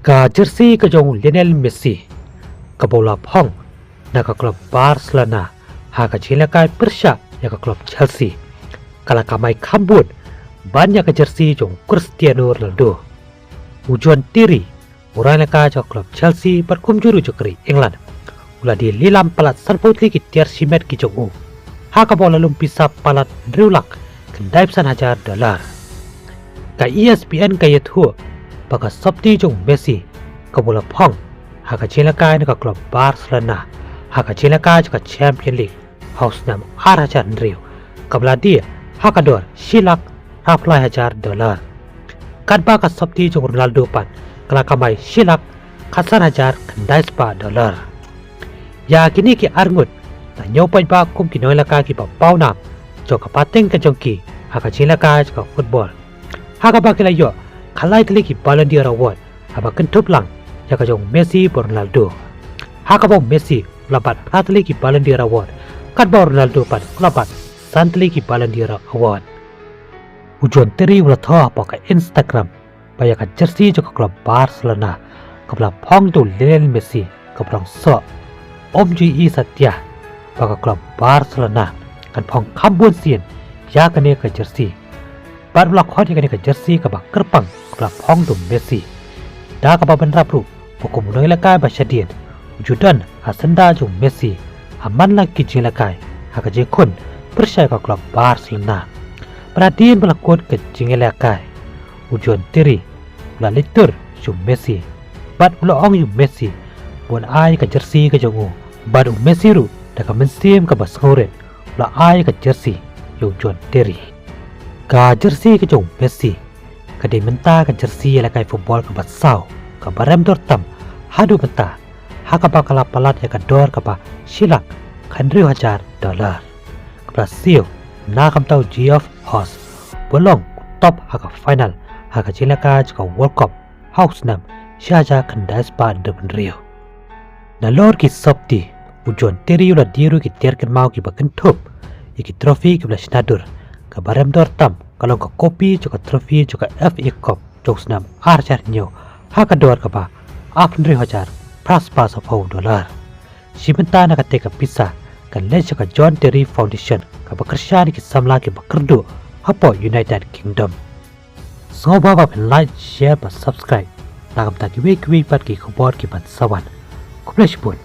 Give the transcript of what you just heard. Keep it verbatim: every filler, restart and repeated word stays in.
Ka jersey ka jong u Lionel Messi, kaba u la phong na ka klub Barcelona ha ka jingïalehkai pyrshah ïa ka klub Chelsea, ka la kamai kham bun ban ïa ka jersey jong u Cristiano Ronaldo. U John Terry, u nongïalehkai jong ka klub Chelsea bad kumjuh ruh jong ka ri England, u la die lilam palat sanphew tylli ki tiar shimet ki jong u, ha kaba u la lum pisa palat hynriew lak khyndai phew san hajar dollar. Ka E S P N ka ïathuh ba ka sopti jong u Messi, kaba u la phong ha ka jingïalehkai na ka klub Barcelona ha ka jingïalehkai jong ka Champions League ha u snem ar hajar hynriew, kaba la die ha ka dor shi lak phra phew lai hajar dollar. Katba ka sopti jong u Ronaldo pat ka la kamai shi lak khatsan hajar khyndai spah dollar. Ïa kine ki arngut la ñiew paidbah kum ki nongïalehkai kiba pawnam jong ka pateng ka jong ki ha ka jingïalehkai jong ka football, ha kaba ki la ïoh khatlai tylli ki Ballon d'Or award, haba kynthup lang ïa ka jong u Messi bad u Ronaldo, ha kaba u Messi u la bat phra tylli ki Ballon d'Or award, katba u Ronaldo pat u la bat san tylli ki Ballon d'Or award. U John Terry u la thoh hapoh ka Instagram ba ïa ka jersey jong ka klub Barcelona, kaba la phong da u Lionel Messi, kaba dang soh, um ju ïohi satia ba ka klub Barcelona kan phong kham bun sien ïa kane ka jersey. Bad u la khot ïa kane ka jersey kaba kyrpang kaba la phong da u Messi, da kaba bynrap ruh ba kum u nongïalehkai ba shadien, u ju don ha syndah jong u Messi ha man la ki jingïalehkai ha ka jingkhun pyrshah ïa ka klub Barcelona. Bad hadien ba la kut ka jingïalehkai, u John Terry u la leit tur sha u Messi bad u la ong ïa u Messi ba un ai ka jersey ka jong u, bad u Messi ruh da ka mynsiem kaba sngewrit u la ai ka jersey ïa u John Terry. Ka jersey ka jong u Messi ka dei mynta ka jersey ïalehkai football kaba saw, kaba rem dor tam haduh mynta, ha kaba ka la palat ïa ka dor kaba shi lak khyndai phew hajar dollar, kaba la siew na ka bynta u Geoff Hurst, ba long u top ha ka final ha ka jingïalehkai jong ka World Cup ha u snem shi hajar khyndai spah hynriew phew hynriew. Nalor ki sopti, u John Terry u la die ruh ki tiar kynmaw kiba kynthup ïa ki trophy kiba la shna dur, kaba rem dor tam ka long ka kopi jong ka trophy jong ka F A Cup jong u snem ar hajar hynñiew ha ka dor kaba arphew hynriew hajar phra spah sawphew dollar. Shi bynta na katei ka pisa kan leit sha ka John Terry Foundation, kaba kyrshan ïa ki samla kiba kyrduh hapoh United Kingdom. Sngewbha ba phin like, share bad subscribe na ka bynta kiwei kiwei pat ki khubor ki ban sa wan. Khublei shibun.